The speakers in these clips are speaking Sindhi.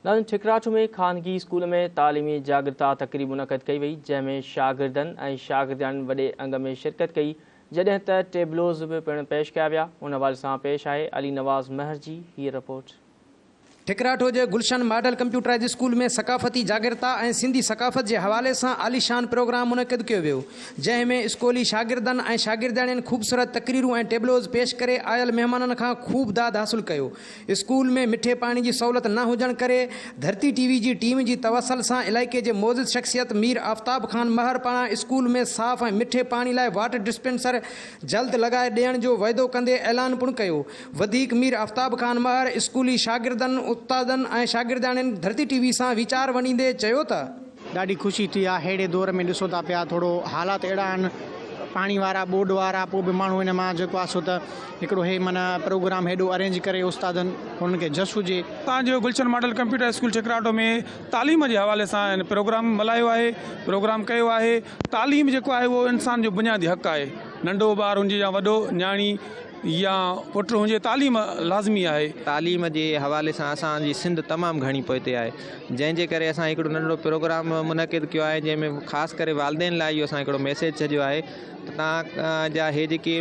ناظرين ٺڪراٺو ۾ خانگي اسڪول ۾ تعليمي جاڳرتا تقريب منعقد ڪئي وئي جنهن ۾ شاگردن ۽ شاگردياڻين وڏي انگ ۾ شرڪت ڪئي جڏهن ته ٽيبلوز به پڻ پيش ڪيا ويا ان حوالي سان پيش آهي علي نواز مهر جي هيء رپورٽ. ٺڪراٺو جي گلشن ماڊل ڪمپيوٽرائيز اسڪول ۾ ثقافتي جاڳرتا ۽ سنڌي ثقافت جي حوالي سان عاليشان پروگرام منعقد ڪيو ويو جنهن ۾ اسڪولي شاگردن ۽ شاگردياڻين خوبصورت تقريرون ۽ ٽيبلوز پيش ڪري آيل مهمانن کان خوب داد حاصل ڪيو اسڪول ۾ مٺي پاڻي جي سهولت نه هجڻ ڪري ڌرتي ٽي وي جي ٽيم جي توسل سان علائقي جي معزز شخصيت مير آفتاب خان مهر پاران اسڪول ۾ صاف ۽ مٺي پاڻي لاء واٽر ڊسپينسر جلد لڳائي ڏيڻ جو وعدو ڪندي اعلان پڻ ڪيو. وڌيڪ مير آفتاب خان مهر اسڪولي شاگردن، استادن ۽ شاگردياڻين ڌرتي ٽي وي سان ويچار ونڊيندي چيو ته. ڏاڍي خوشي ٿي آ ههڙي دور ۾ ڏسو ٿا پيا ٿورو حالات اهڙا آهن پاڻي وارا ٻوڏ وارا پوء به ماڻهو ان مان جيڪو آ سو ته هڪڙو هي معنيٰ پروگرام هيڏو ارينج ڪري استادن انهن کي جس هجي. تان جو گلشن ماڊل ڪمپيوٽر اسڪول ٺڪراٽو ۾ تعليم جي حوالي سان هن پروگرام ملهايو آهي پروگرام ڪيو آهي تعليم جيڪو آهي اهو انسان جو بنيادي حق آهي ننڍو ٻار هجي يا وڏو نياڻي يا پٽ هجي تعليم لازمي آهي. تعليم جي حوالي سان اسان جي سنڌ تمام گهڻي پوئتي آهي جنهن جي ڪري اسان هڪڙو ننڍڙو پروگرام منعقد ڪيو آهي جنهن ۾ خاص ڪري والدين لاء اهو اسان هڪڙو ميسيج ڇڏيو آهي ته توهان جا هي جيڪي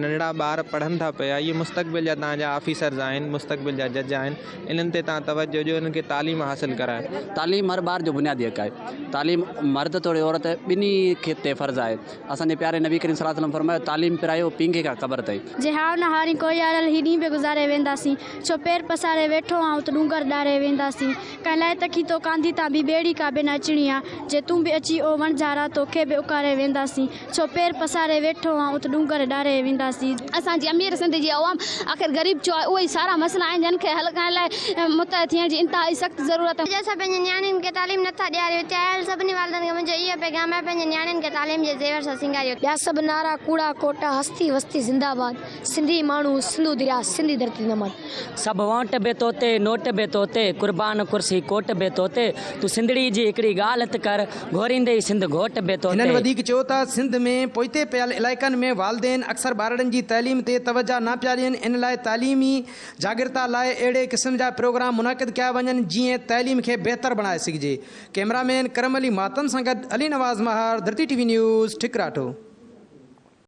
ننڍڙا ٻار پڙهن ٿا پيا اهي مستقبل جا توهان جا آفيسرز آهن مستقبل جا جج آهن انهن تي توهان توجه ڏيو انهن کي تعليم حاصل ڪرايو. تعليم هر ٻار جو بنيادي حق آهي تعليم مرد توڙي عورت ٻنهي کي تي فرض آهي اسان جي پياري نبي ڪريم صلي الله عليه وسلم فرمايو تعليم پرايو پينگهي کان قبر تائين. جي هاء نه هارين ڪوهيارل هي ڏينهن به گذاري وينداسين ڇو پير پساري ويٺو آن ات ڏونگر ڏاري وينداسين ڪنهن لاء تکي تو ڪانڌي تان ٻي ٻيڙي ڪا به نه اچڻي آ جي تون به اچي او وڻجارا توکي به اڪاري وينداسين ڇو پير پساري ويٺو آن ات ڏونگر ڏاري وينداسين. اسان جي امير سنڌ جي عوام آخر غريب ڇو آهي اهي ئي سارا مسئلا آهن جن کي حل ڪرڻ لاء متحد ٿيڻ جي انتهائي سخت ضرورت. جي اسان پنهنجي نياڻين کي تعليم نه ٿا ڏياريون اتي آيل سڀني والدن کي منهنجو اهو پيغام آهي پنهنجي نياڻين کي تعليم جي زيور سان سينگاريو. ٻيا سڀ نعرا ڪوڙا کوٽا هستي وستي زنده باد سنڌي ماڻهو سنڌو درياء سنڌي ڌرتي زنده باد. سڀ وونٽ به توتي نوٽ به توتي قربان ڪرسي ڪوٽ به توتي تون سنڌڙي جي هڪڙي ڳالهه ته ڪر گهوريندئي سنڌ گهوٽ به هنن توتي. وڌيڪ چيو ته سنڌ ۾ پوئتي پيل علائقن ۾ والدين اڪثر ٻارڙن جي تعليم تي توجهه نه پيا ڏين ان لاء تعليمي جاڳرتا لاء اهڙي قسم جا پروگرام منعقد ڪيا وڃن جيئن تعليم کي بهتر بڻائي سگهجي. ڪئميرا مين ڪرم علي ماتم سان گڏ Ali Nawaz Mahar, Dharti T V news, Thakratho.